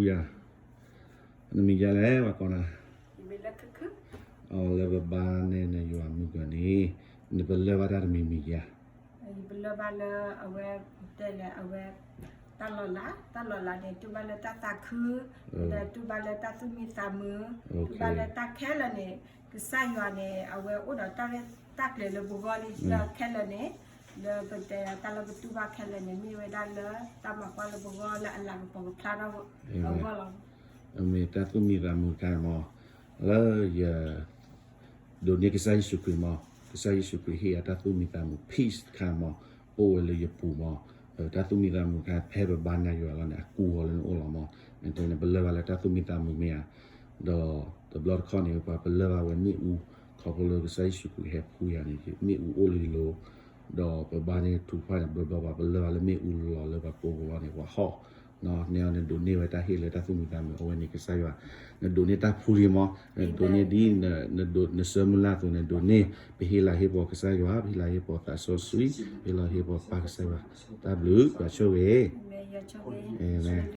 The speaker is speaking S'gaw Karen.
ယၤ, နမံၤယၤလဲၣ် ပှၤကိးနၤ, အလၢပဘါန့ၣ်နယွၤမုၢ်ကၢၢ်န့ၣ်, နပလၢၢ်ဘၣ်တၢ်တမံၤမံၤယၤ, ယပလၢၢ်ဘၣ်လၢအဝဲ, တဲလဲၣ်အဝဲ, တၢ်လီၤလး, တၢ်လီၤလးန့ၣ် တူၢ်ဘၣ်လၢတၢ်သးခု, ဒီးတူၢ်ဘၣ်လၢတၢ်သူၣ်မံသးမုာ်, တူၢ်ဘၣ်လၢတၢ်ခဲလၢာ်န့ၣ်, ကစၢ်ယွၤန့ၣ် အဝဲအိၣ်ဒီးတၢ်ရဲၣ်တၢ်ကျဲၤလၢပဂီၢ်လံလၢခဲလၢာ်န့ၣ်, လၢပတဲတၢ်လၢပတူၢ်ဘၣ်ခဲလၢာ်န့ၣ် မ့ၢ်ဝဲဒၣ်လၢတၢ်မၤကွၢ်လၢပဂီၢ်လၢအလၤကပီၤကဖျါထီၣ်အဂီၢ်လီၤ. မ့ၢ်တၢ်သူၣ်မံသးမုာ်တခါမး, လၢယ ဒိးန့ၢ်ကစၢ်ယ့ၣ်ၡူးခရံာ်မး, ကစၢ်ယ့ၣ်ၡူးခရံာ်ဟ့ၣ်ယၤတၢ်သူၣ်မံသးမုာ် peace တခါမး, အိၣ်ဝဲလၢယပူၤမး, တၢ်သူၣ်မံသးမုာ်တခါ ဖဲပဘါန့ၢ်ယွၤလီၤန့ၣ် အကူအီၤလၢနအိၣ်လီၤမး, နတဲန့ၣ် ပလၢၢ်ဘၣ်လၢတၢ်သူၣ်မံသးမုာ်မ့ၢ်ဧါ, ဒီးတဘျီတခီၣ်န့ၣ် ပှၤပလၢၢ်ဘၣ်ဝဲမ့ၣ်အူ, ခီဖျိလၢကစၢ်ယ့ၣ်ၡူးခရံာ်ဟဲဖှူယၤန့ၣ် မ့ၣ်အူအိၣ်လၢယလိၤ, ဒီးပဘါန့ၢ်ထူၣ်ဖၣ်န့ၣ် ဘျီဘျီပှၤပလၢၢ်ဘၣ်လၢမ့ၣ်အူလီၤလၢပှၤကိးပူၤလီၤန့ၣ် ပှၤဟီၣ် နဲအီၤနဒိးန့ၢ်ဝဲတၢ်ဟ့ၣ်လၢတၢ်သူၣ်မံသးမုာ် အဝဲန့ၣ်ကစၢ်ယွၤ, နဒိးန့ၢ်တၢ်ဖှူလံမး, နဒိးန့ၢ်ဒ်, နစၢမုၢ်လၢ်အသိး နဒိးန့ၢ်, ပဟ့ၣ်လၤဟ့ၣ်ပှၤကစၢ်ယွၤ, ပဟ့ၣ်လၤဟ့ၣ်ပှၤသးစီဆှံ, ပဟ့ၣ်လၤဟ့ၣ်ပှၤပၢ်ကစၢ်ယွၤ, တၢ်ဘျုး ပှၤဆိၣ်ဂ့ၤ, အၤမ့ၣ်